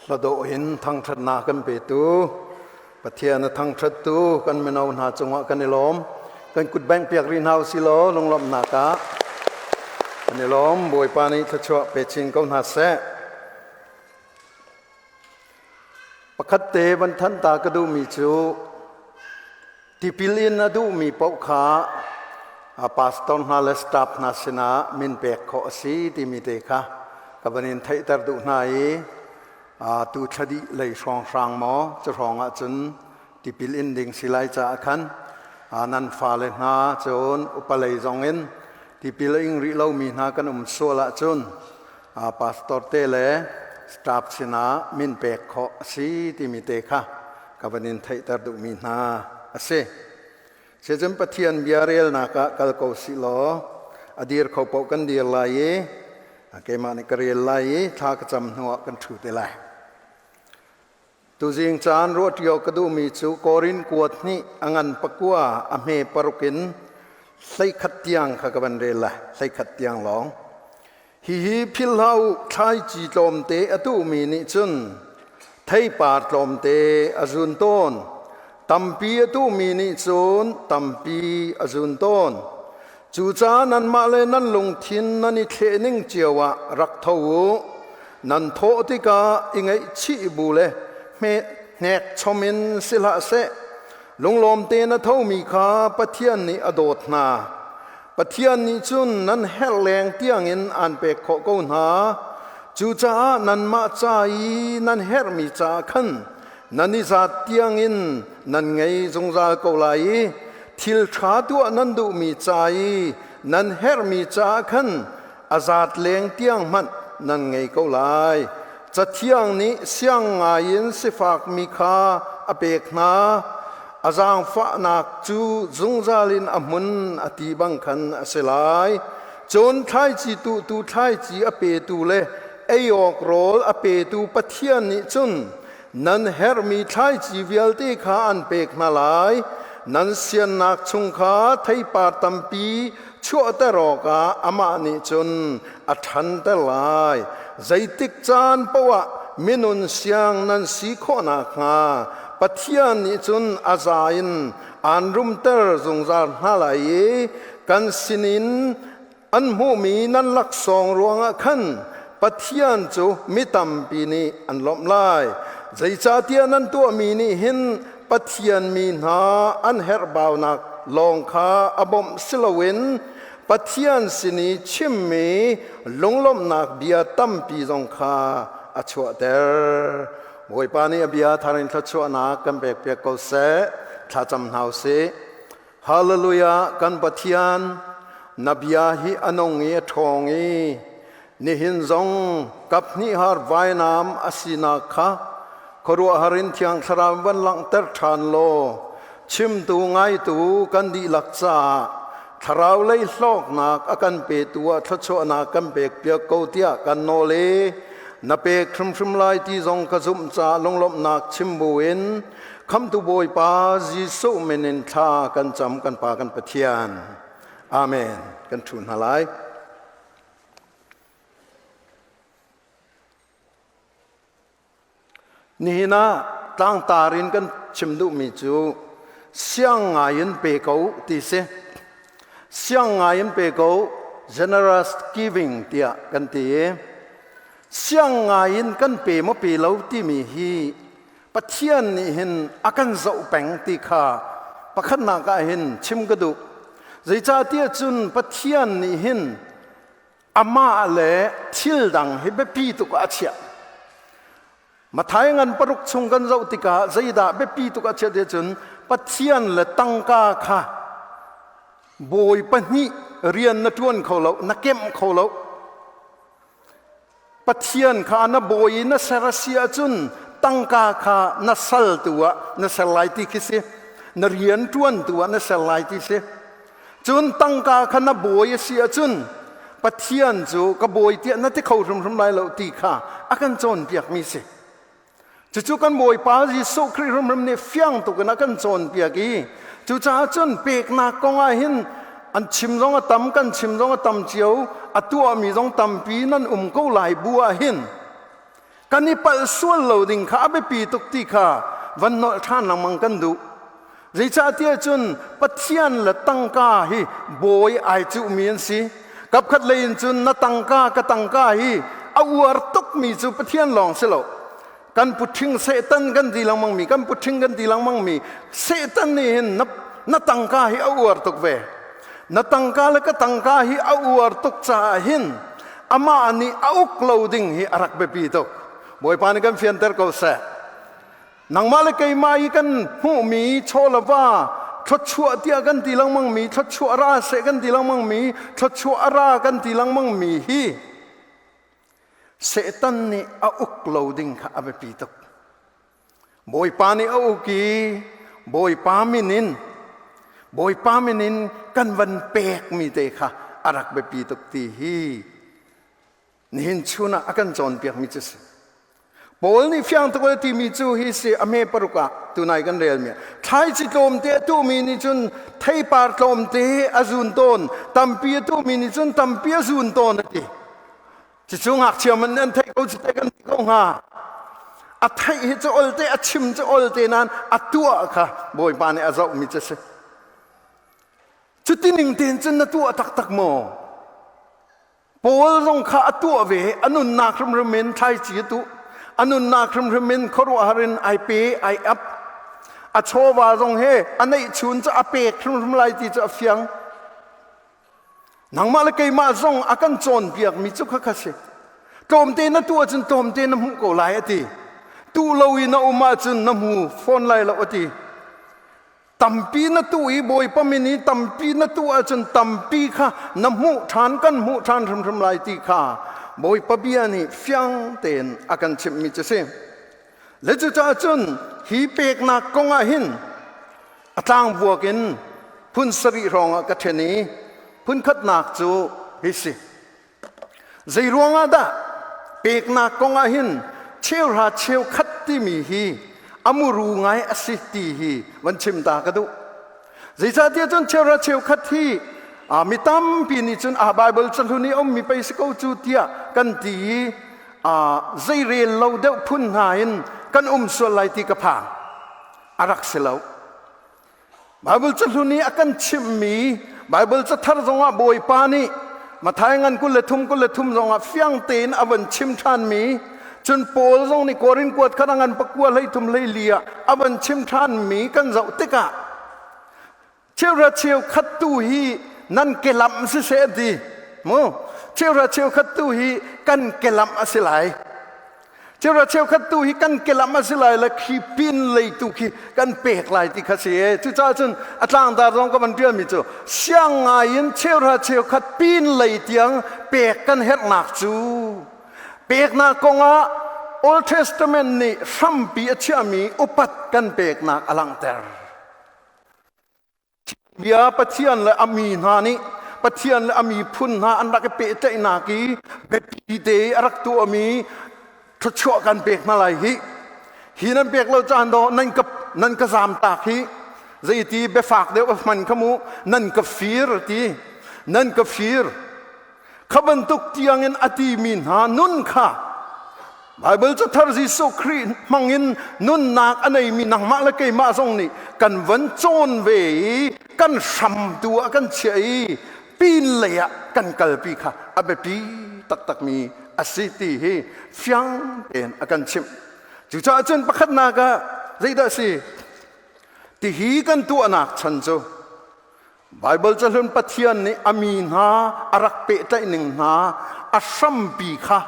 Hladawh in thangṭhatnak kan petu Pathian a thangṭhattu kan mino hna cungah kan i lawm. Kan kut bengh piak rih hna usih law lunglawmhnak ah kan i lawm. Bawipa nih thluachuah pe chin ko hna seh. Pakhat te van thanh ta ka duhmi cu tipil in a duhmi paoh kha pastor hna le staff hna sinah min pek khawh a si timi te kha ka van in theihter duh hna i tu thla dih lei hrawnghrang maw cu hrawng ahcun tipil in ding si lai caah khan nan fale hna cun upa lei zong in tipil a ing rih lomi hna kan um sual ahcun pastor te le staff sinah min pek khawh a si timi te kha ka van in theihter duhmi hna a si. Sicun Pathian bia relnak ah kal ko sih law a dir kho paoh kan dir lai i keimah nih ka rel lai i thla ka cam hnuah kan ṭhu te lai. Tuzing caan ruahṭi awk ka duhmi cu Korin kuat hnih a ngan pakua a hme paruk in 11 tiang kha ka van rel lai, 11 tiang lawng. Hihi philh hlah u, thlaici tlawmte a tuhmi nih cun theipar tlawmte a zun tawn. Tampi a tuhmi nih cun tampi a zun tawn. Cucaah nanmah le nan lungthin nan i thleh ning cio ah rak tho u. Nan thawh tikah i ngaihchih bu le hnek chom in si hlah seh. Lunglawm tein a thomi kha Pathian nih a dawt hna. Pathian nih cun nan herh leng tiangin aan pek khawh ko hna. Cucaah nanmah ca i nan herhmi caah khan nan i zat tiangin nan ngei zungzal ko lai i thil ṭha tuah nan duhmi ca i nan herhmi caah khan a zat leng tiang hmanh nan ngei ko lai. Cathiang nih siang ngaiin sifakmi kha a pek hna. A zaangfahnak cu zungzal in a hmun a ti bang khan a si lai. Cun thlaici tuhtu thlaici a petu le ei awk rawl a petu Pathian nih cun nan herhmi thlaici vialte kha an pek hna lai. Nan siannak chung kha theipar tampi chuahter awkah amah nih cun a ṭhanter lai. Zeitik caan paoh ah minun siang nan si khawh nakhnga Pathian nih cun a za in aan rumter zungzal hna lai i kan sinin an hmuhmi nan laksawng ruangah khan Pathian cu mi tampi nih an lawmh lai. Zeicahtiah nan tuahmi nih hin Pathian mi hna an herhbaunak lawng kha a bawmh si loin Pathian sin i chimmi lunglawmhnak bia tampi zong kha a chuahter. Bawipa nih a bia thar in thluachuahnak kan pekpiak ko seh. Thlacam hna u sih. Hallelujah kan Pathian na bia hi a nung i a ṭhawng i nihin zong kaphnih har vainam a sinak kha khuaruahhar in Thiang Thlarau van langhter ṭhan law chimtu ngaitu kan dihlak caah thlarau lei hlawknak a kan petu ah thluachuahnak kan pekpiak ko tiah kan nawl i na pek hrimhrim lai ti zong ka zumh caah lunglawmhnak chim buin Khamtu Bawipa Jesuh min in thla kan cam kan Pa kan Pathian. Amen. Kan ṭhu hna lai. Nihin ah tlangtar in kan chim duhmi cu siang ngai in pe ko ti si. Siang ngai in pe ko generous giving tiah kan ti i siang ngai in kan pe maw pe lo timi hi Pathian nih hin a kan zoh peng ti kha pakhatnak ah hin chim ka duh. Zeicahtiah cun Pathian nih hin amah le thil dang hi biapi tuk ah a chiah. Matthai ngan paruk chung kan zoh tikah zeidah biapi tuk a chiah ti cun Pathian le tangka kha bawi pahnih rian na ṭuan kho lo, na kemh kho lo. Pathian kha na bawi i na ser a si ahcun tangka kha na sal tu ah na ser lai ti khi si. Na rian ṭuan tu ah na ser lai ti si. Cun tangka kha na bawi a si ahcun Pathian cu ka bawi tiah na ti kho hrimhrim lai lo ti kha a kan cawnpiakmi si. Cucu kan Bawipa Jesuh Khrih hrimhrim nih fiang tuk in a kan cawnpiak i cucaah cun peknak kong ah hin an chim zong a tam kan chim zong a tam cio a tuahmi zong tampi nan um ko lai bu ah hin Kan i palh sual lo ding kha a biapi tuk ti kha van nolh ṭhan lengmang kan duh. Zeicahtiah cun Pathian le tangka hi bawi ai cuhmi an si. Kapkhat lei in cun na tangka ka tangka hi a uar tukmi cu Pathian lawng si lo. Kan puṭhing Satan kan ti lengmang mi, kan puṭhing kan ti lengmang mi Satan nih hin na, na tangka hi a uar tuk ve. Na tangka le ka tangka hi a uar tuk caah hin amah nih a uk lo ding hi a rak biapi tuk. Bawipa nih kan fianter ko seh. Nangmah le keimah i kan hmuhmi chaw le va thluachuah tiah kan ti lengmang mi thluachuah ra seh kan ti lengmang mi thluachuah a ra kan ti lengmang mi hi Satan nih a uk lo ding kha a biapi tuk. Bawipa nih a uk i Bawipa min in Bawipa min in kan van pekmi te kha a rak biapi tuk ti hi nihin chun ah a kan cawnpiakmi cu si. Paul nih fiang tuk a timi cu hi si a hme paruk ah tunai kan relmi thlaici tlawmte a tuhmi nih cun theipar tlawmte a zun tawn tampi a tuhmi nih cun tampi a zun tawn a ti. Cucu ngakchia man an theih ko cu te kan ti ko hnga. A theih hi cu olte a chim cu olte nain a tuah kha Bawipa nih a zohmi cu si. Cuti ning tein cun na tuah taktak maw? Paul zong kha a tuah ve a nunnak hrimhrim in thlaici a tuh a nunnak hrimhrim in khuaruahhar in ai pe ai ap a chawva zong he a neihchun cu a pek hrimhrim lai ti cu a fiang Nangmah le keimah zong a kan cawnpiakmi cu khakha si. Tlawmte na tuah cun tlawmte na hmuh ko lai a ti. Tu lo i na um ahcun na hmu fawn lai lo a ti. Tampi na tuh i Bawipa min i tampi na tuh ahcun tampi kha na hmuh ṭhan kan hmuh ṭhan hrimhrim lai ti kha Bawipa bia nih fiang tein a kan chimhmi cu si. Le cucaah cun hi peknak kong ah hin a tlangvuak in phun sarih hrawng ah ka ṭhen i phun khatnak cu hi si. Zei ruangah dah peknak kong ah hin cheuhra cheukhat timi hi a muru ngai a si ti hi van chim ta ka duh. Zeicahtiah cun cheuhra cheukhat hi mi tampi nih cun a Baibal cahlun i a ummi pei si ko cu tiah kan ti i zeirel lo deuh phun hna in kan um sual lai ti ka phang. A rak si lo. Baibal cahlun i a kan chimhmi Baibal cathar zongah Bawipa nih Matthai ngan 23 23 zongah fiang tein a van chim ṭhanmi cun Paul zong nih Korin kuat kha ngan pakua 13 14 ah a van chim ṭhanmi kan zoh tikah cheuhra cheukhat tu hi nan kelamh siseh a ti mu cheuhra cheukhat tu hi kan kelamh a si lai Cheuhra cheukhat tu hi kan kelamh a si lai le khi pin lei tu khi kan pek lai ti kha si e. Cucaah cun a tlangtar zong ka van ṭialmi cu siang ngai in cheuhra cheukhat pin lei tiang pek kan herhnak cu peknak kongah Old Testament nih hrampi a chiahmi upat kan peknak a langhter. Bia Pathian le a mi hna nih Pathian le a miphun hna an rak i pehtlaihnak i biapi te i a rak tuahmi thluachuah kan pek hna lai hi. Hi nan pek lo caan dawh nan ka nan ka zamtak hi zeiti biafak deuh a hman kha mu nan ka fir ti nan ka fir Kha bantuk tiangin a timi hna nun kha Baibal cathar Jesuh Khrih hmangin nunnak a neimi nangmah le keimah zong nih kan van cawn ve i kan hram tu ah kan chiah i pin lei ah kan kalpi kha a biapi taktakmi a si ti hi fiang tein a kan chimh. Cucaah cun pakhatnak ah zeidah a si? Tihi kan tuahnak chan cu Baibal cahlun Pathian nih a mi hna a rak pehtlaih ning hna a hrampi kha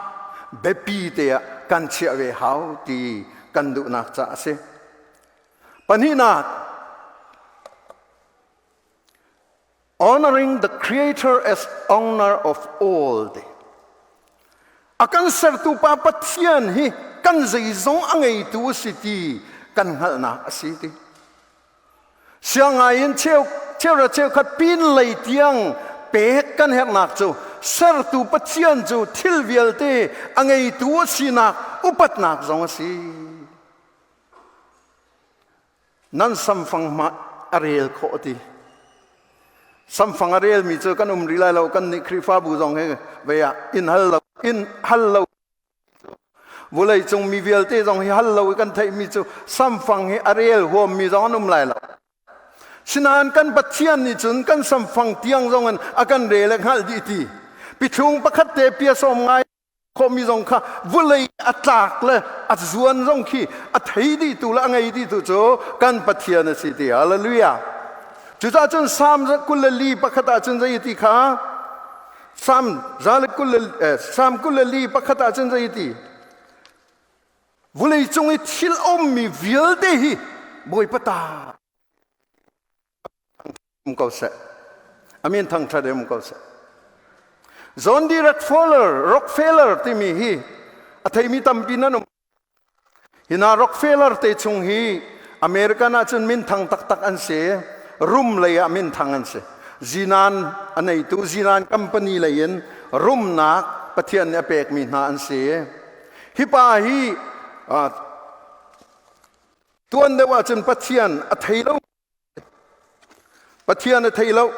biapi te ah kan chiah ve hau ti kan duhnak caah a si. Pahnihnak, honoring the creator as owner of all. A kan sertu pa Pathian hi kan zeizong a ngeitu a si ti kan hngalhnak a si ti. Siangai in cheu cheuhra cheukhat pin lei tiang pek kan herhnak cu sertu Pathian cu thil vialte a ngeitu a sinak upatnak zong a si. Nan samfang hmah a rel khawh ti. Samfang a relmi cu kan um rih lai lo kan nih Khrihfabu zong hi vei ah in hal lo in hal lo. Vulei cung mi vialte zong hi hal lo i kan theihmi cu samfang hi a rel huammi zong an um lai lo. Sinain kan Pathian nih cun kan samfang tiang zong in a kan rel le hngalh dih ti. Pithlung pakhat te pia sawm ngai khawhmi zong kha vulei a tlak le a zuan zong khi a thei dihtu le a ngei dihtu cu kan Pathian a si ti. Hallelujah. Cucaah cun Salm 24 pakhat ah cun zei ti kha Salm Salm 24 pakhat ah cun zei ti vulei cung i thil ummi vialte hi Bawipa ta um ko seh. Amin thangṭhat um ko seh. John D. Rockefeller, Rockefeller timi hi a theimi tampi nan um. Hi hna Rockefeller te chung hi American ahcun minthang taktak an si. Rum lei ah minthang an si. Zinan a neitu zinan company lei in rumnak Pathian nih a pekmi hna an si. Hi pa hi tuan deuh ahcun Pathian a thei lo Pathian a thei lo.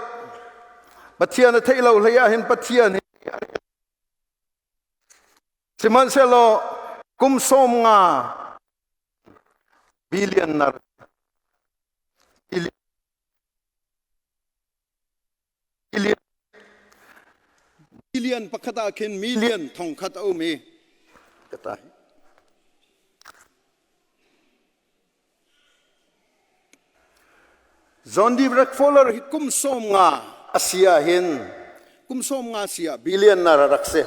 Pathian a theih lo hlei ah hin Pathian hi sihmanhsehlaw kum 50 billionaire billion pakhat ah khin million thongkhat a um i ka John D. Rockefeller hi kum 50 a si ah hin kum 50 si ah billionaire a rak si.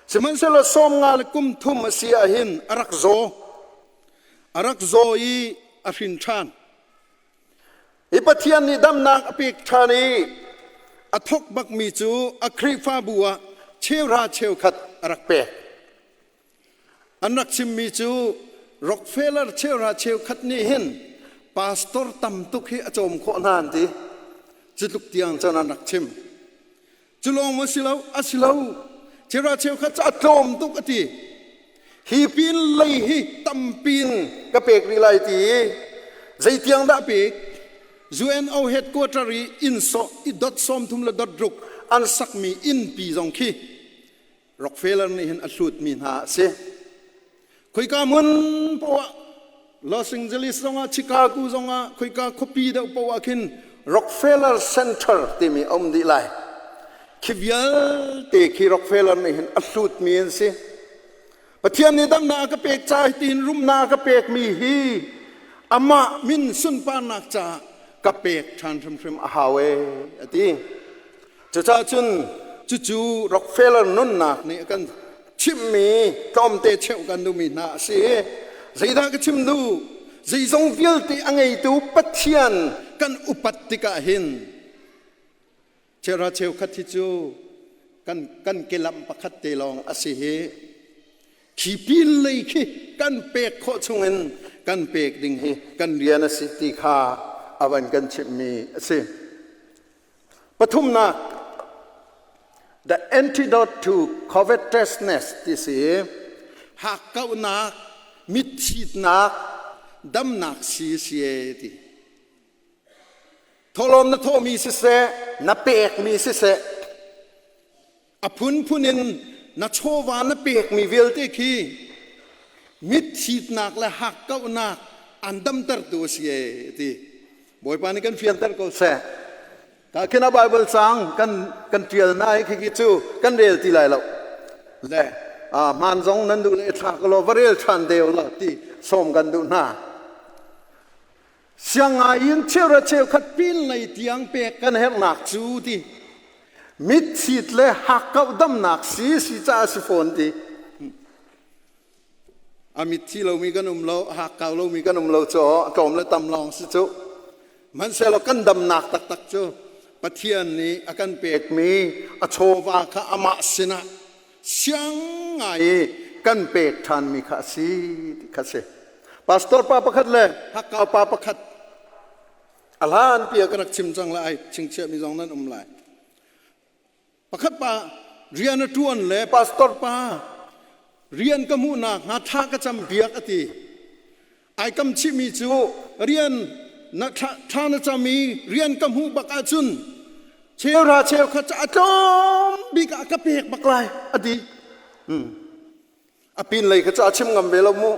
Sihmanhsehlaw 50 le kum thum a si ah hin a rak zaw. A rak zaw i a hrin ṭhan. Hi Pathian nih damnak a pek ṭhan i a thawk bakmi cu a Khrihfabu ah cheuhra cheukhat a rak pek. An rak chimmi cu Rockefeller cheuhra cheukhat nih hin pastor tam tuk hi a cawm khawh hna an ti. Cu tluk tiang cun an rak chim. Cu lawng maw si lo? A si lo. Cheuhra cheukhat cu a tlawm tuk a ti. Hi pin lei hi tampin ka pek rih lai ti i zeitiang dah pek? UNO headquarter i inn sawh i dot 30 le dot ruk an sakmi innpi zong khi Rockefeller nih hin a hlutmi hna a si. Khoika hmun poah Los Angeles zongah Chicago zongah khoika khuapi deuh poah khin Rockefeller Center timi a um dih lai. Khi vialte khi Rockefeller nih hin a hlutmi an si. Pathian nih damnak a ka pek ca hi tiin rumnak a ka pekmi hi amah min sunparnak caah ka pek ṭhan hrimhrim a hau ee a ti. Cucaah cun cucu Rockefeller nunnak nih a kan chimhmi tlawmte cheuh kan duhmi hna a si. Zeidah ka chim duh? Zeizong vialte a ngeitu Pathian kan upat tikah hin cheuhra cheukhat hi cu kan kan kelamh pakhat te lawng a si hi. Khi pin lei khi kan pek khawh chungin kan pek ding hi kan rian a si ti kha a van kan chimhmi a si. Pathumnak, the antidote to covetousness ti si. Hakkauhnak, mitthitnak, damnak si si e ti. Thawhlawm na thawhmi siseh, na pekmi siseh, a phunphun in na chawva na pekmi vialte khi mitthitnak le hakkauhnak an damtertu a si e ti Bawipa nih kan fianter ko seh. Ka khin a Bible cang kan kan tial na i khi cu kan rel ti lai lo. Le a hmaan zong nan duh le thla ka lo va rel ṭhan deu la ti sawm kan duh hna. Siangai in cheuhra cheukhat pin lei tiang pek kan herhnak cu ti mitthit le hakkauh damnak si si caah si fawn ti. A mitthi lomi kan um lo, a hakkau lomi kan um lo cu a tlawm le tam lawng si cu. Hmanhsehlaw kan damnak taktak cu Pathian nih a kan pekmi a chawva kha amah sinah siang ngai i kan pek ṭhanmi kha a si ti kha si. Pastor pa pakhat le hakkau pa pakhat a hlan pi ah ka rak chim cang lai chingchiahmi zong nan um lai. Pakhat pa rian a ṭuan le pastor pa rian ka hmuhnak hnga thla ka cam piak a ti. Ai kam chihmi cu rian na thla na cam i rian ka hmuh bak ahcun cheuhra cheukhat cu a tlawm bik ah ka pek bak lai a ti. A pin lei kha cu a chim ngam ve lo mu.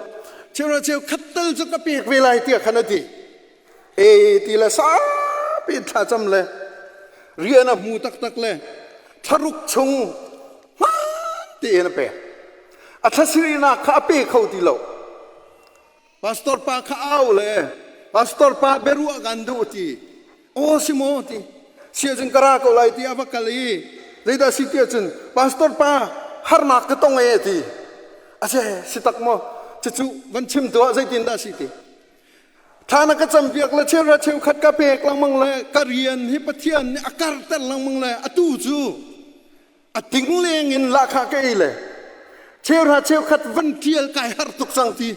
Cheu cheu khat tal cu ka pek ve lai tiah khan a ti. E ti le saupi in thla cam le rian a hmu taktak le thlaruk chung hmaan tein a pek. A thlasirinak kha a pe kho ti lo. Pastor pa kha au le pastor pa biaruah kan duh ti. Aw si maw ti. Siazing ka ra ko lai ti a va kal i zeidah si ti ahcun pastor pa harnak ka tong e ti. Ase si tak maw? Cucu van chim tuah zeitin dah si ti. Thla na ka campiak le cheuhra cheukhat ka pek lengmang le ka rian hi Pathian nih a karter lengmang le atu cu a ting leng in lahkhah ka ei le cheuhra cheukhat van ṭial kai har tuk cang ti.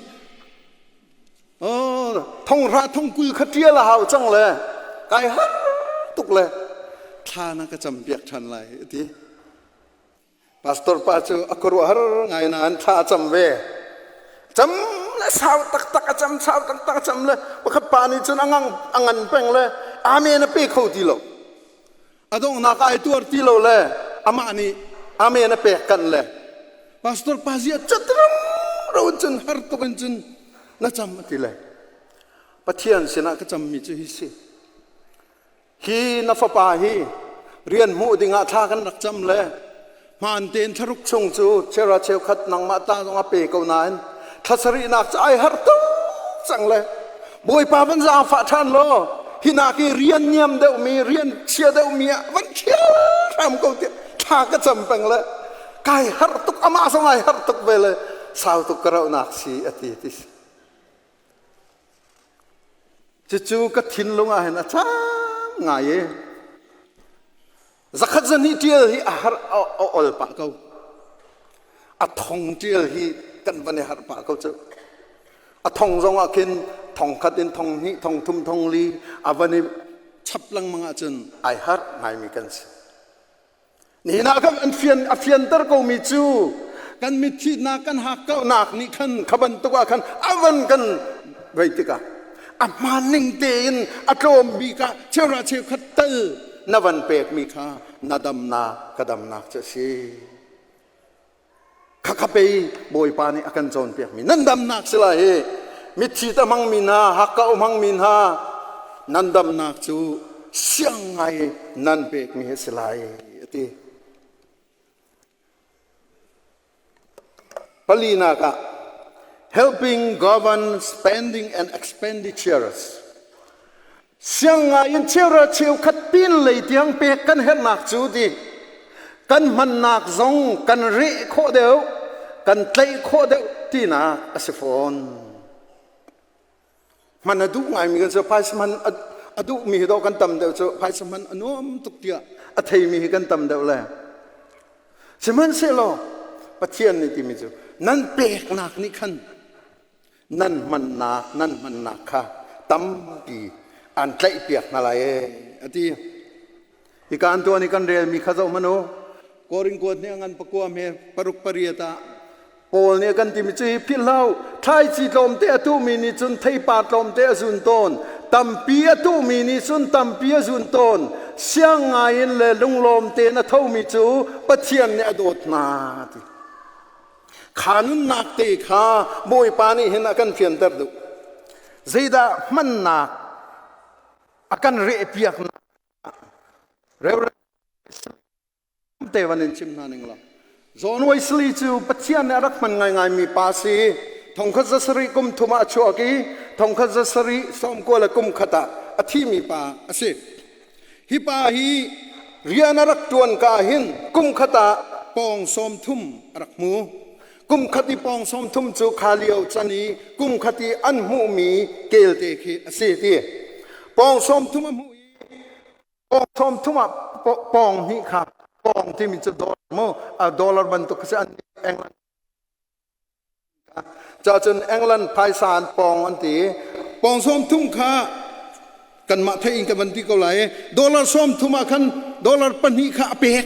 Oh, thonghra thongkul kha ṭial a hau cang le kai har tuk le thla na ka campiak ṭhan lai a ti. Pastor pa cu a khuaruahhar ngai nain thla a cam ve. Cam le sau taktak a cam, sau taktak a cam le pakhat pa nih cun a ngang a ngan peng le amen a pe kho ti lo. A donghnak ai tuar ti lo le amah nih amen a pek kan le pastor pa zia catram ro in cun har tuk in cun na cam a ti le Pathian sinah ka cammi cu hi si. Hi na fapa hi rian hmuh dingah thla kan rak cam le hmaan tein thlaruk chung cu chera cheukhat nangmah ta zong a pe ko nain thla sarihnak cu ai har tuk cang le Bawipa van zaangfah ṭhan law hi nak i rian niam deuhmi rian chia deuhmi ah van ṭhial hram ko tiah thla ka cam peng le kai harh tuk amah zong ai harh tuk ve le sau tuk ka rauhnak si a ti ti si. Cucu ka thinlung ah hin a cam ngai i zakhat zahnih ṭial hi a har a ol pah ko. A thong ṭial hi kan van i harh pah ko cu. A thong zong ah khin thong khat in thong hnih, thong thum, thong li a van i chap lengmang ahcun ai harh ngaimi kan si. Nihin ah kan fian a fianter komi cu kan mitthihnak kan hakkauhnak nih khan kha bantuk ah khan a van kan vei tikah a hmaan ning tein a tlawm bik ah cheuhra cheukhat tal na van pekmi kha na damnak ka damnak cu a si. Khakha pei Bawipa nih a kan cawnpiakmi nan damnak si lai hi mitthi ta hmangmi hna hakka um hmangmi hna nan damnak cu siang ngai nan pekmi a si lai a ti. Palinak ah helping govern spending and expenditures Siang ngai in cheuhra cheukhat pin lei tiang pek kan herhnak cu ti kan hmannak zong kan reh khawh deuh kan tlaih khawh deuh tinak a si fawn. Hman a duh ngaimi kan si phaisa hman a duhmi hi dawh kan tam deuh cu phaisa hman a nuam tuk tiah a theimi hi kan tam deuh le sihmanhsehlaw Pathian nih timi cu nan peknak nih khan Nan hmannak nan hmannak kha tampi an tlaihpiak hna lai ee a ti. Hika an tuan i kan relmi kha zoh hmanh u. Korin kuat nih a ngan pakua hme paruk pariat ah Paul nih a kan timi cu hi philh hlah u. Thlaici tlawmte a tuhmi nih cun theipar tlawmte a zun tawn. Tampi a tuhmi nih cun tampi a zun tawn. Siang ngai in le lunglawm tein a thomi cu Pathian nih a dawt hna ti. Kha nunnak te kha Bawipa nih hin a kan fianter duh. Zeidah hmannak a kan rehpiaknak Reverend te van in chim hna ning law John Wesley cu Pathian nih a rak hman ngaingaimi pa si. Thongkhat zasarih kum thum ah a chuak i thongkhat zasarih sawmkua le kum khat ah a thimi pa a si. Hi pa hi rian a rak ṭuan ka hin kum khat ah pawng 30 a rak hmu. Kum khat i pawng 30 cu kha lio chan i kum khat i an hmuhmi kelte khi a si ti. Pawng 30 a hmuh i pawng 30 ah pawng hnih kha pawng timi cu dollar mu a dollar bantuk khi si an England Cacun England phaisa an pawng an ti. Pawng 30 kha kanmah theih in kan van ti ko lai. Dollar 30 ah khan dollar pahnih kha a pek.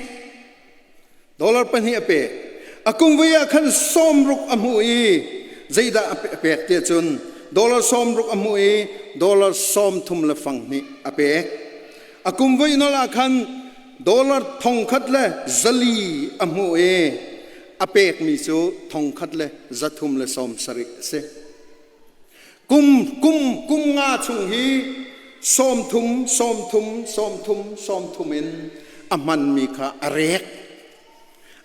Dollar pahnih a pek. A kum vui ah khan 60 a hmuh i zeidah a pek ti cun dollar 60 a hmuh i dollar 30 le fang hnih a pek. A kum voi nol ah khan dollar 1,400 a hmuh i. a pekmi cu 1,370 a si. Kum kum kum nga chung hi 30, 30, 30, 30 in a hmanmi kha a rek.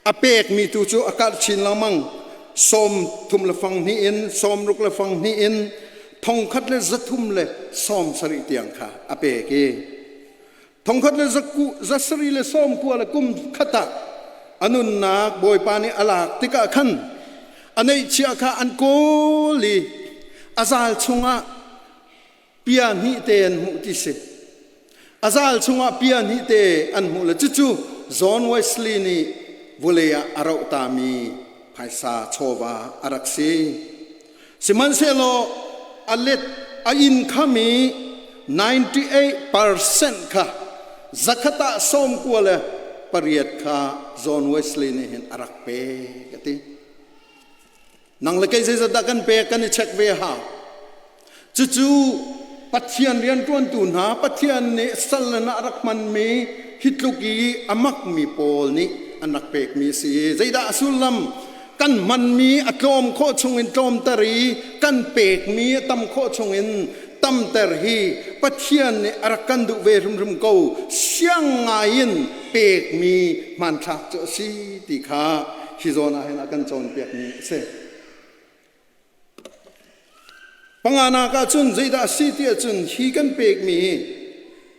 A pekmi tu cu a karh chin lengmang. 32 in 62 in 1,370 tiang kha a pek i 1790 le kum khat ah a nunnak Bawipa nih a lak tikah khan a neihchiah kha an kawl i a zal chungah pia hnih te an hmuh ti si. A zal chungah pia hnih te an hmuh le cucu John Wesley nih vulei ah a rohtami phaisa chawva a rak si. Sihmanhsehlaw a let a inn kham i 98% kha zakhat ah 98 kha John Wesley nih hin a rak pek a ti. Nang le kei zeizat dah kan pek kan i check ve hau. Cucu Pathian rianṭuantu hna Pathian nih sal in a rak hmanmi hi tluk i a makmi pawl nih an rak pekmi a si. Zeidah a sullam? Kan hmanmi a tlawm khawh chungin tlawmter i kan pekmi a tam khawh chungin tamter hi Pathian nih a rak kan duh ve hrimhrim ko. Siang ngaiin pekmi hmanthlak cu a si ti kha hi zawn ah hin a kan cawnpiakmi a si. Panganak ahcun zeidah a si ti ahcun hi kan pekmi hi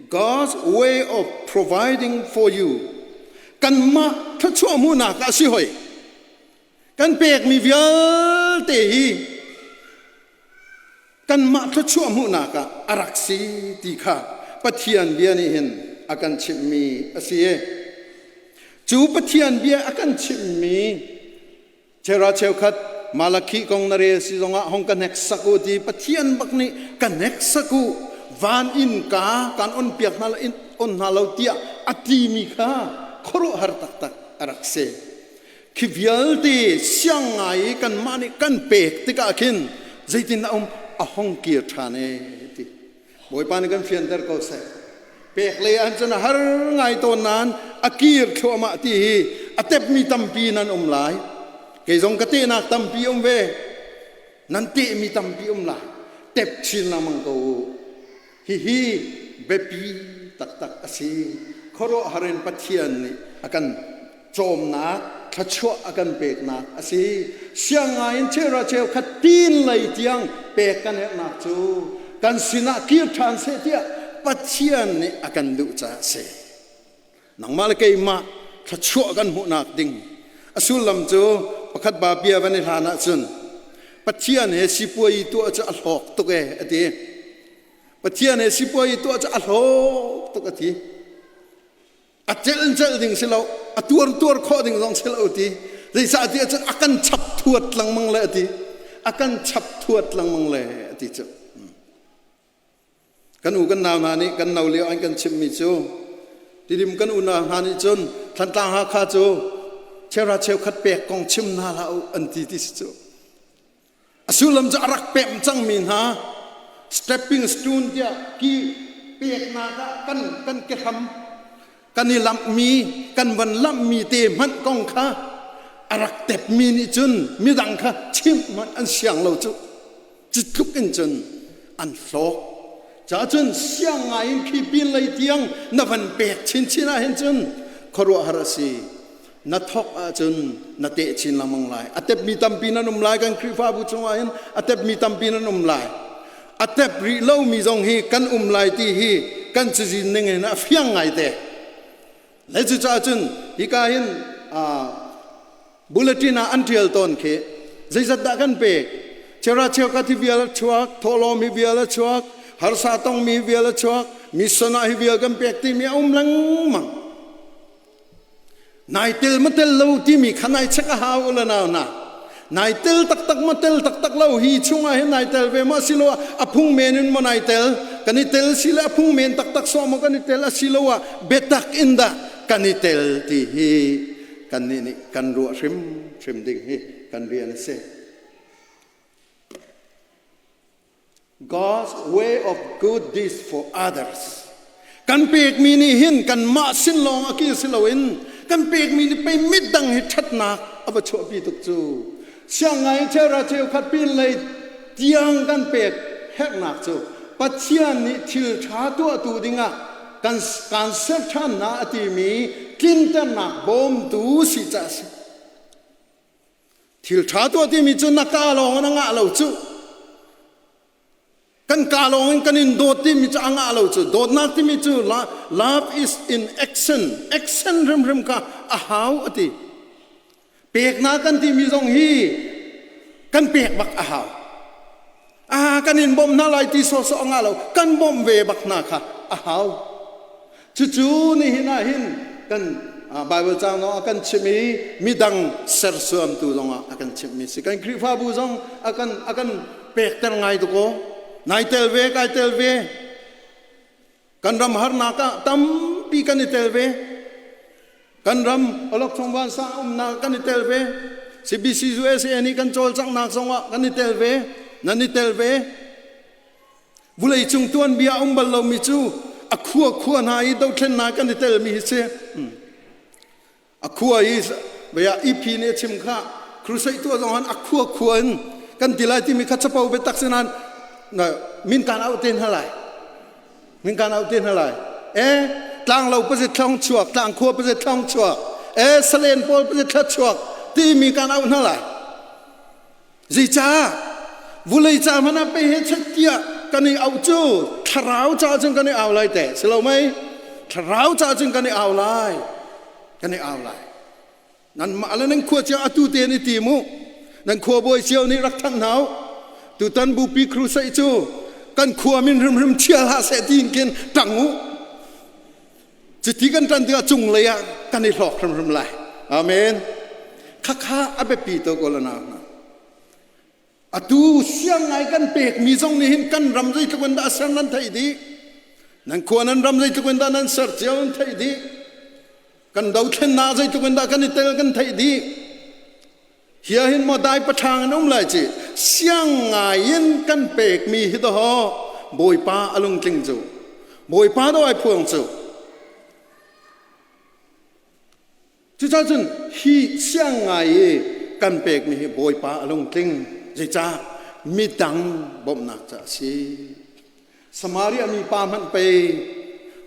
God's way of providing for you kanmah thluachuah hmuhnak ah a si hoi. Kan pekmi vialte hi kanmah thluachuah hmuhnak ah a rak si ti kha Pathian bia nih hin a kan chimhmi a si. Cu Pathian bia a kan chimhmi Chera cheukhat Malakhi kong na rel si zongah hong ka hneksak u ti Pathian bak nih ka hneksak u van inn ka kan on piak hna in on hna lo tiah a timi kha khuaruahhar taktak a rak si. Khi vialte siang ngai i kanmah nih kan pek tikah khin zeitin a um a hong kir ṭhan e ti. Bawipa nih kan fianter ko seh. Pek lei ah cun a har ngai tawn nain a kir thluahmah ti hi a tepmi tampi nan um lai. Kei zong ka tehnak tampi um ve. Nan tehmi tampi um lai. Tep chin lengmang ko u. Hihi biapi taktak a si. Khuaruahhar in Pathian nih a kan cawmnak thluachuah a kan peknak a si. Siang ngai in cheuhra cheukhat tin lei tiang pek kan herhnak cu kan sinah kir ṭhan seh tiah Pathian nih a kan duh caah a si. Nangmah le keimah thluachuah kan hmuhnak ding a sullam cu pakhat ba bia van i hlan ahcun Pathian he sipuai tuah cu a hlawk tuk e a ti. Pathian he sipuai tuah cu a hlawk tuk a ti. A celh in celh ding si lo, a tuar tuar khawh ding zong si lo ti. Zeicah ti ahcun a kan chap thuat lengmang le a ti. A kan chap thuat lengmang le a ti cu. Kan u kan nau hna nih kan no lio an kan chimmi cu Tidim kan unau hna nih cun Thantlang Hakha cu cheuhra cheukhat pek kong chim hna hlah u an ti ti si cu. A sullam cu a rak pemh cangmi hna stepping stone tiah ki peknak ah kan kan kehram kan i lamhmi kan van lamhmi te hmanh kong kha a rak tepmi nih cun midang kha chimh hmanh an siang lo cu. Cu tluk in cun an hlawk. Ca cun siang ngai in khi pin lei tiang na van pek chinchin ah hin cun khuaruahhar a si. Na thawk ahcun na teh chin lengmang lai. A tepmi tampi nan um lai kan Khrihfabu chungah hin a tepmi tampi nan um lai. A tep rih lomi zong hi kan um lai ti hi kan cazin ning in a fiang ngai te. Le cucaah cun hika hin bulletin ah an ṭial tawn khi zeizat dah kan pek chera cheukhat hi vial a chuak thawhlawm hi vial a chuak harsa tongmi hi vial a chuak mission ah hi vial kan pek timi a um lengmang. Nai tel ma tel lo timi kha nai check a hau ula nau na. Nai tel taktak ma tel taktak lo hi chungah hin nai tel ve ma silo a phung men in ma nai tel kan i tel sile a phung men taktak so ma kan i tel asilo ah biatak in dah kan i tel ti hi kan nih nih kan ruah hrim hrim ding hi kan rian a si. God's way of good deeds for others. Kan pekmi nih hin kanmah sin lawng a kir si loin kan pekmi nih pei midang hi ṭhatnak a va chuahpi tuk cu. Siangai cheuhra cheukhat pinlei tiang kan pek herhnak cu Pathian nih thil ṭha tuahtu dingah kan kan ser ṭhan hna a timi tlinternak bawmtu si ca a si. Thil ṭha tuah timi cu na ka lawng in a ngah lo cu. Kan ka lawng in kan in dawt timi cu a ngah lo cu. Dawtnak timi cu love is in action. Action hrimhrim kha a hau a ti. Peknak kan timi zong hi kan pek bak a hau. Ah kan in bawmh hna lai ti sawhsawh a ngah lo. Kan bawmh ve bak hna kha a hau. Cucu nihin ah hin kan Bible caang zong a kan chimh i midang sersiamtu zong ah a kan chimhmi si. Kan Khrihfabu zong a kan a kan pekter ngai tuk aw. Nai tel ve, kai tel ve. Kan ram harnak ah tampi kan i tel ve. Kan ram awlokchong vansang umnak kan i tel ve. CBC USA nih kan cawlcanghnak zong ah kan i tel ve. Nan i tel ve. Vuleicung tuanbia a um bal lomi cu a khua khua hna i dothlennak kan i telmi hi si. A khua i bia EP nih a chim kha crusade tuah zong han a khua khua in kan ti lai timi kha capo biatak si nain min kan auh te hna lai. Min kan auh te hna lai. E tlanglo pazit thlong chuak, tlang khua pazit thlong chuak, e salen pawl pazit thla chuak timi kan auh hna lai. Zeicah? Vulei ca hmanh ah pei he chet tiah kan i auh cu thlarau ca cun kan i au lai teh si lo mei? Thlarau ca cun kan i au lai. Kan i au lai. Nanmah le nan khua cio atu te ni ti mu. Nan khua bawi cio nih rak thanh hna u. Tutan bupi crusade cu kan khua min hrimhrim thial hlah seh tiin khin ṭang u. Cuti kan ṭan tikah cunglei ah kan i hlawk hrimhrim lai. Amen. Khakha a biapi tuk aw nau hna. Atu siang ngai kan pekmi zong nih hin kan ram zeitluk in dah a ser nan theih dih. Nan khua nan ram zeitluk in dah nan ser cio nan theih dih. Kan dothlennak zeitluk in dah kan i tel kan theih dih. Hi ah hin maw dai paṭhang in um lai ci siang ngai in kan pekmi hi dawh Bawipa a lungtling cu Bawipa dawh ai phuang cu Cucaah cun hi siang ngai i kan pekmi hi Bawipa a lungtling zeicah midang bawmhnak ca a si Samaria mi pa hmanh pei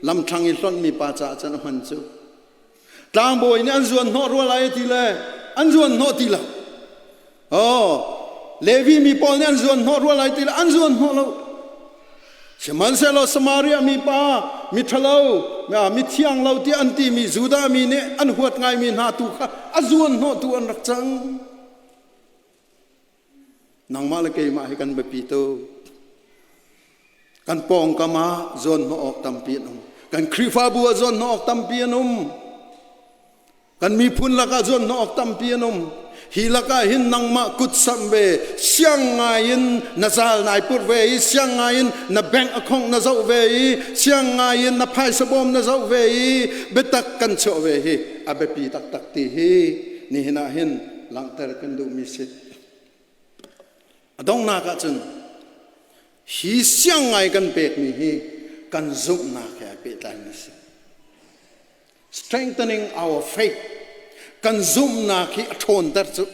lamthlang i hlonhmi pa caah cun a hman cu Tlangbawi nih an zuan hnawh rua lai ti le an zuan hnawh ti lo. Oh, Levi mi pawl nih an zuan hnawh rua lai ti le an zuan hnawh lo. Sihmanhsehlaw Samaria mi pa, mi ṭhalo, mi thiang lo ti an timi Judah mi nih an huat ngaimi hna tu kha a zuan hnawhtu an rak cang. Nangmah le keimah hi kan biapi tuk. Kan pawngkam ah zawnhnawh awk tampi an um. Kan Khrihfabu ah zawnhnawh awk tampi an um. Kan miphun lakah zawnhnawh awk tampi an um. Hi lakah hin nangmah kut samh ve, siang ngai in na zal nai put ve i, siang ngai in na bank account na zoh ve i, siang ngai in na phaisa bawm na zoh ve i, biatak kan chuah ve hi a biapi taktak ti hi nihin ah hin langhter kan duhmi si. A donghnak ahcun hi siang ngai kan pekmi hi kan zumhnak he ai pehtlaimi si. Strengthening our faith. Kan zumhnak hi a ṭhawnter cu.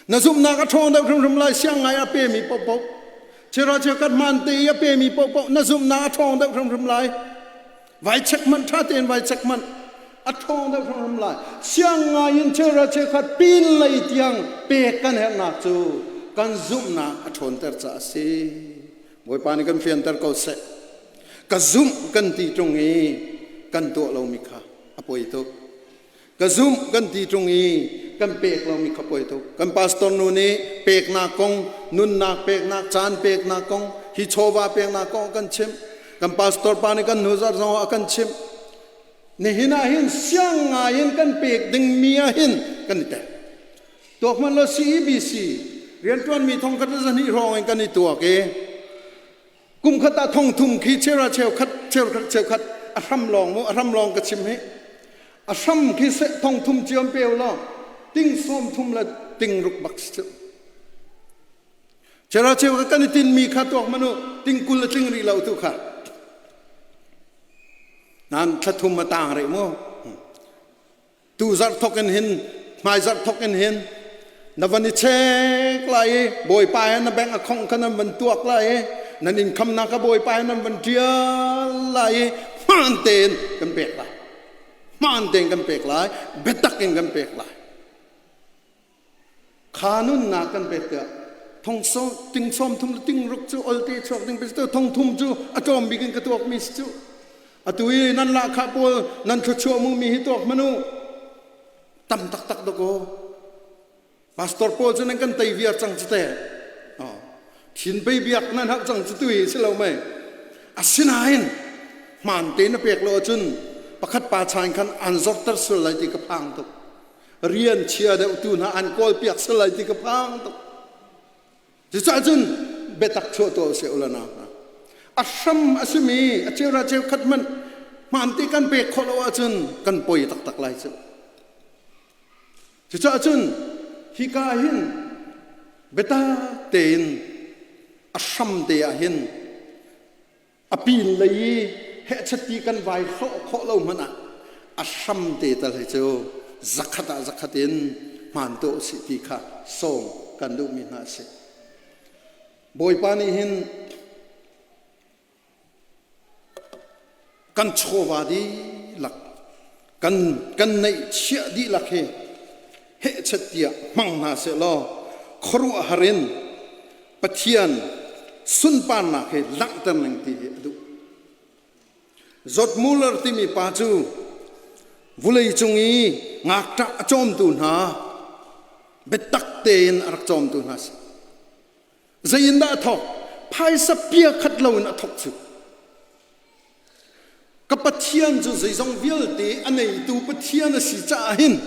Na zumhnak a ṭhawn deuh hrimhrim lai siang ngai a pemi paohpaoh. Chira chia kan hmaan te i a pemi paohpaoh na zumhnak a ṭhawng deuh hrimhrim lai. Vai check hmanh ṭha tein vai check hmanh a ṭhawng deuh hrimhrim lai. Siang ngai in cheuhra cheukhat pin lei tiang pek kan herhnak cu kan zumhnak a ṭhawnter caah a si. Bawipa nih kan fianter ko seh. Ka zumh kan ti ṭung i kan tuah lomi kha a poi tuk. Ka zumh kan ti ṭung i kan pek lomi kha poi tuk. Kan pastor nu nih peknak kong, nunnak peknak, caan peknak kong, hi chawva peknak kong a kan chimh. Kan pastor pa nih kan hnu zarh zong ah a kan chimh. Nihin ah hin siang ngai in kan pek dingmi ah hin kan i tel. Tuak hmanh law CEBC rianṭuanmi thong khat le zahnih hrawng in kan i tuak i kum khat ah thong thum khi cheuhra cheukhat cheukhat cheukhat a hram lawng mu a hram lawng ka chim hi a hram khi thong thum ciam peu law ting sawm thum le ting ruk bak si cu cheuhra cheukhat kan i tinmi kha tuak manu ting 20 le tling rih lo tu kha. Nan thla thum a tang rih mu. Tu zarh thok in hin hmai zarh thok in hin na van i check lai i Bawipa he na bank account kha nan van tuak lai i nan income nak ka Bawipa he nan van ṭial lai i hmaan tein kan pek lai. Hmaan tein kan pek lai. Biatak in kan pek lai. Kha nunnak kan pek tiah thong ting sawm thum le ting ruk cu olte chuak ding pe thong thum cu a tlawm bik in ka tuak mi si cu. Atu i nan lahkhah pawl nan thluachuah mu mi hi tuak hmanh u. Tam taktak dakaw. Pastor pawl cu nan kan tei viar cang cu teh. Thin bei biak nan hauh cang cu tu hi si lo mei. Asinain hmaan tein na pek lo ahcun pakhat pa chain khan an zorter sual lai ti ka phang tuk. Rian chia deuh tu hna an kawl piak sual lai ti ka phang tuk. Cucaah cun biatak chuah tuah usih u la nau hna. A hram a simi a cheu cheu khat hmanh hmaan te kan pek khawh lo ahcun kan poi taktak lai cu. Cucaah cun hika hin biatak tein a hram te ah hin a pin lei i hehchatti kan vai hlawh khawh lo hmanh ah a hram te tal hi cu zakhat ah zakhat in hmaan tuah usih ti kha sawm kan duhmi hna a si. Bawipa nih hin kan chawva dihlak kan kan neihchiah dihlak hi hehchet tiah hmang hna seh law khuaruahhar in Pathian sunparnak hi langhter ning ti hi a duh. Zot Muller timi pa cu vulei cung i ngakṭah a cawmtu hna biatak tein a rak cawmtu hna si. Zei in dah a thawk? Phaisa pia khat lo in a thawk cu. Ka Pathian cu zeizong vialte a neitu Pathian a si caah hin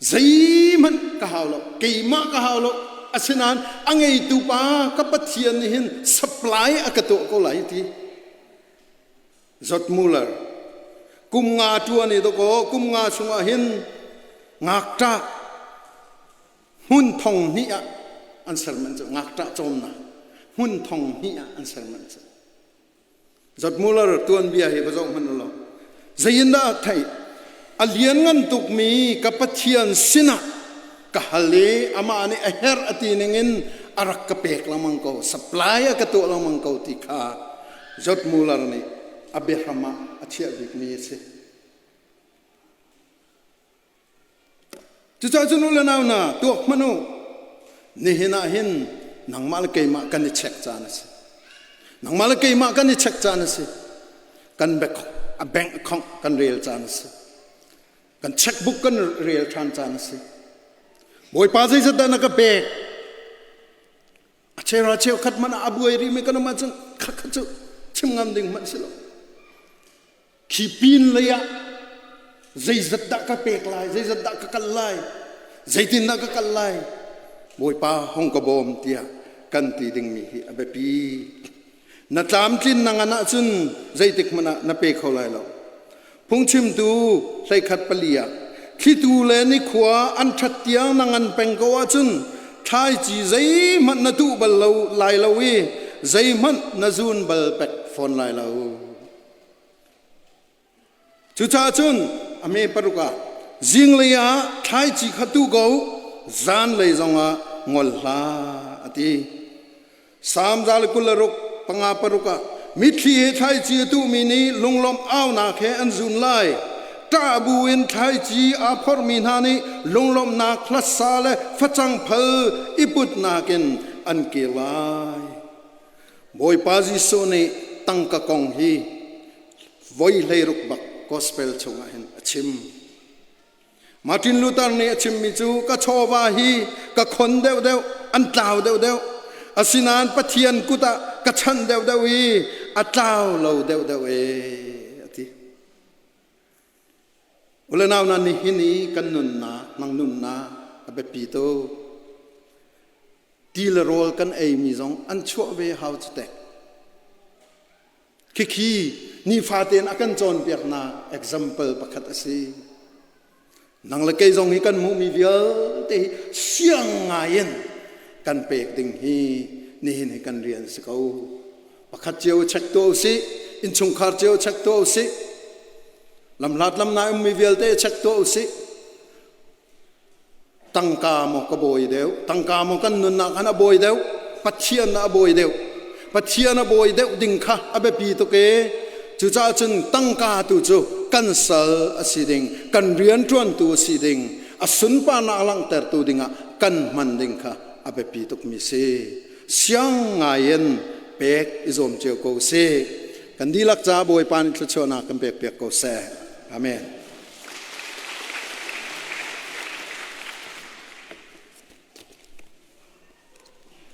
zeihmanh ka hau lo, keimah ka hau lo. Asinain a ngeitu pa ka Pathian nih hin supply a ka tuah ko lai ti. Zot Muller kum nga ṭuan i dawkaw kum nga chungah hin ngakṭah hmun thong hnih ah an ser manh cu ngakṭah cawmnak hmun thong hnih ah an ser manh cu Zot Muller tuanbia hi va zoh hmanh u law zei in dah theih a lianngan tukmi ka Pathian sinah ka hal i amah nih a herh a ti ningin a rak ka pek lengmang ko supply a ka tuah lengmang ko ti kha Zot Muller nih a biahram ah a chiah bikmi a si. Cucaah cun u le nau hna, tuak hmanh u. Nihin ah hin nangmah le keimah kan i check caan a si. Nangmah le keimah kan i check caan a si. Kan a bank account kan rel caan a si. Kan checkbook kan rel ṭhan caan a si. Bawipa zeizat dah na ka pek? A chera cheukhat hmanh ah a buai rihmi kan um ahcun khakha cu chim ngam ding hmanh si lo. Khi pin lei ah zeizat dah ka pek lai, zeizat dah ka kal lai, zeitin dah ka kal lai, Bawipa hong ka bawm tiah kan ti dingmi hi a biapi. Na tlamtlin na ngan ahcun zeitik hmanh ah na pe kho lai lo. Phungchimtu hleikhat pali ah thlitu le nikhua an ṭhat tiang na ngan peng ko ahcun thlaici zeihmanh na tuh bal lo lai lo i zeihmanh na zun bal pek fawn lai lo. Cucaah cun a me paruk ah zinglei ah thlaici kha tu ko, zanlei zongah ngol hlah a ti. Salm 126 panga paruk ah mitthli he thlaici a tuhmi nih lunglawmh aunak he an zun lai. Ṭah bu in thlaici aa phorhmi hna nih lunglawmhnak hlasa le facang phal i putnak in an kir lai. Bawipa Jesuh nih tangka kong hi voi hleiruk bak gospel chungah hin a chim. Martin Luther nih a chimmi cu ka chawva hi ka khon deuhdeuh, an tlau deuhdeuh. Asinain Pathian kut ah ka chanh deuhdeuh i a tlau lo deuhdeuh e a ti. Ule nau na nihin i kan nunnak, nang nunnak a biapi tuk. Ti le rawl kan eimi zong an chuah ve hau cu teh. Khikhi nifa tein a kan cawnpiaknak example pakhat a si. Nang le kei zong hi kan hmuhmi vialte hi siang ngai in kan pek ding hi nihin hi kan rian si ko. Pakhat cio check tuah usih. Innchungkhar cio check tuah usih. Lamhlat lamnai ummi vialte check tuah usih. Tangka maw ka bawi deuh? Tangka maw kan nunnak han a bawi deuh? Pathian a bawi deuh. Pathian a bawi deuh ding kha a biapi tuk e. Cucaah cun tangka tu cu kan sal a si ding, kan rianṭuantu a si ding, a sunparnak langhtertu dingah kan hman ding kha a biapi tukmi si. Siang ngai in pek i zuam cio ko sih. Kan dihlak ca Bawipa nih thluachuahnak kan pek piak ko seh. Amen.